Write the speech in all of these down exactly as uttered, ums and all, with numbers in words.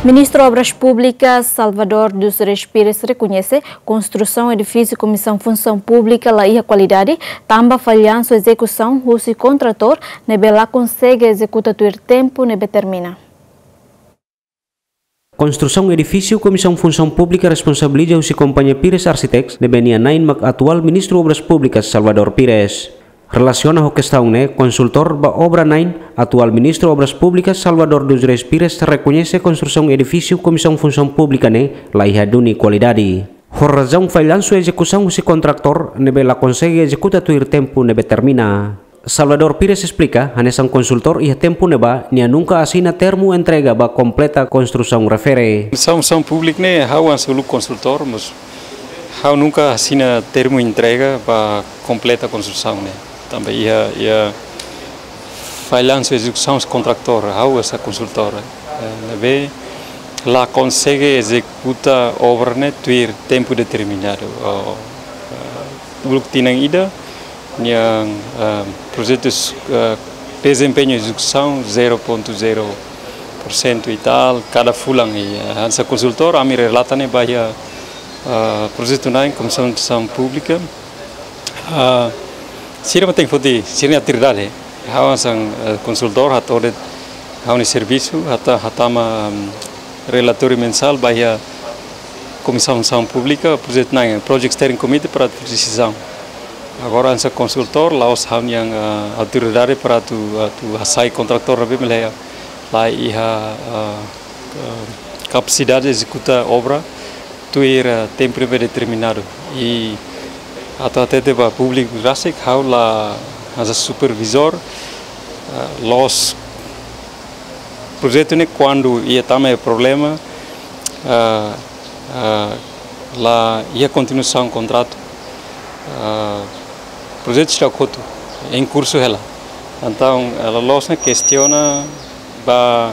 Ministru Obras Públikas Salvador dos Reis Pires rekoñese konstrusaun edifísiu Komisaun Funsaun Públika la iha kualidade, tanba fallansu ezekusaun husi kontratór ne'ebé la konsege ezekuta tuir tempu ne'ebé termina. Konstrusaun edifísiu Komisaun Funsaun Públika responsabiliza husi kompañia Pires Architects ne'ebé nia na'in mak atuál Ministru Obras Públikas Salvador Pires. Relasiona ho kestaun ne'e, konsultór ba obra na'in, atuál Ministru Obras Públikas Salvador dos Reis Pires rekoñese konstrusaun edifísiu Komisaun Funsaun Públika ne'e la iha duni kualidade. Ho razaun fallansu ezekusaun husi kontratór ne'ebé la konsege ezekuta tuir tempu ne'ebé termina. Salvador Pires esplika, hanesan konsultór iha tempu ne'ebá, nia nunka asina termu entrega ba kompleta konstrusaun refere. Funsaun Públika ne'e, ha'u hanesan uluk konsultór, mas ha'u nunka asina termu entrega ba kompleta konstrusaun ne'e. Tanba iha, iha fallansu ezekusaun kontratór, ha'u hanesan konsultór. Eh, ne'ebé la konsege ezekuta obra ne'e tuir tempu determinadu. Oh, eh, uluk tinan ida, nian, eh, projetu, eh, dezempeñu ezekusaun zero ponto zero por cento e tal, kada fulan. I, eh, hanesan konsultór, ami relata ne'e ba iha, eh, projetu na'in, Komisaun Funsaun Públika. Ah, sira mak tenke foti sira-nia autoridade. Ha'u hanesan, eh, konsultór, hato'o de'it ha'u-nia servisu, hata-, hatama, mm, relatóriu mensál ba iha Komisaun Funsaun Públika, projetu na'in, Project Steering Committee para desizaun. Agora, hanesan konsultór, la'ós ha'u-nia, ah, autoridade para atu, atu hasai kontratór ne'ebé mak la iha, ah, ah, kapasidade ezekuta obra tuir, ah, tempu ne'ebé determinadu. I atu hatete ba públiku rasik, ha'u la hanesan supervizór, ah, loos projetu ne'e kuandu iha tama iha problema, ah, ah, la iha kontinuasaun kontratu, ah, projetu seidauk hotu, em curso hela. Entaun, ah, loloos ne'e kestiona ba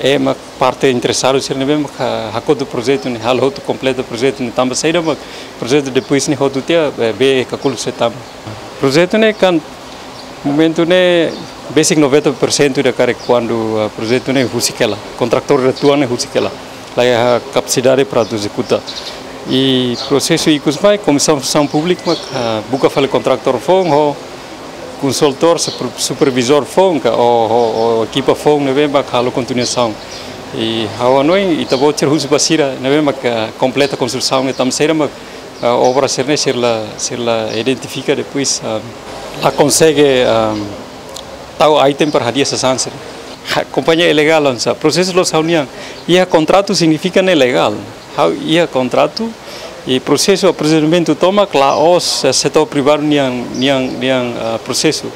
ema parte interesadu sira ne'ebé mak ha-, hakotu projetu ne'e, halo hotu, kompleta projetu ne'e, tanba saida mak projetu depois ne'e hotu tiha, eh, bee kakuluk sei tama. Projetu ne'e kan momentu ne'e besik noventa por cento ida karik kuandu, ah, projetu ne'e husik hela, kontratór ida tuan ne'e husik hela. La iha kapasidade para atu ezekuta. I prosesu ikus mai, Komisaun Funsaun Públika mak, ah, buka fali kontratór foun ho konsultór, super-, supervizór foun ka, o, o, o ekipa foun ne'ebé mak halo kontinuasaun. I ha'u hanoin, ita-boot sira husu ba sira ne'ebé mak, ah, kompleta konstrusaun ne'e, tanba sira mak, ah, obra sira ne'e sira la, sira la identifika depois, ah, la konsege, ah, tau item para hadi'a sasán sira. Ha, kompañia ilegál hanesan, prosesu la'ós ha'u-nian. Iha kontratu signifika ne'e legál. Ha'u iha kontratu, i prosesu, prosedimentu tomak la'ós, eh, setór privadu nian, nian, nian, ah, prosesu,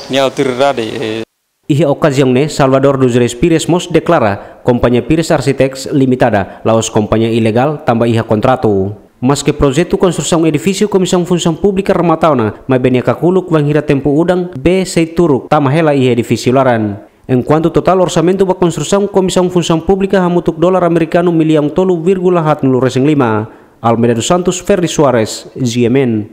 nian autoridade, eh. Iha okaziaun ne'e, Salvador dos Reis Pires mós deklara, kompañia Pires Architects Limitada, la'ós kompañia ilegál, tanba iha kontratu. Maske projetu konstrusaun edifísiu Komisaun Funsaun Públika remata ona, maibé nia kakuluk wainhira tempu udan, bee sei turuk, tama hela iha edifísiu laran. Enkuantu totál orsamentu ba konstrusaun Komisaun Funsaun Públika hamutuk dolar amerikanu millaun tolu vírgula haatnulu resin lima. Almeida dos Santos, Ferdi Soares, G M N.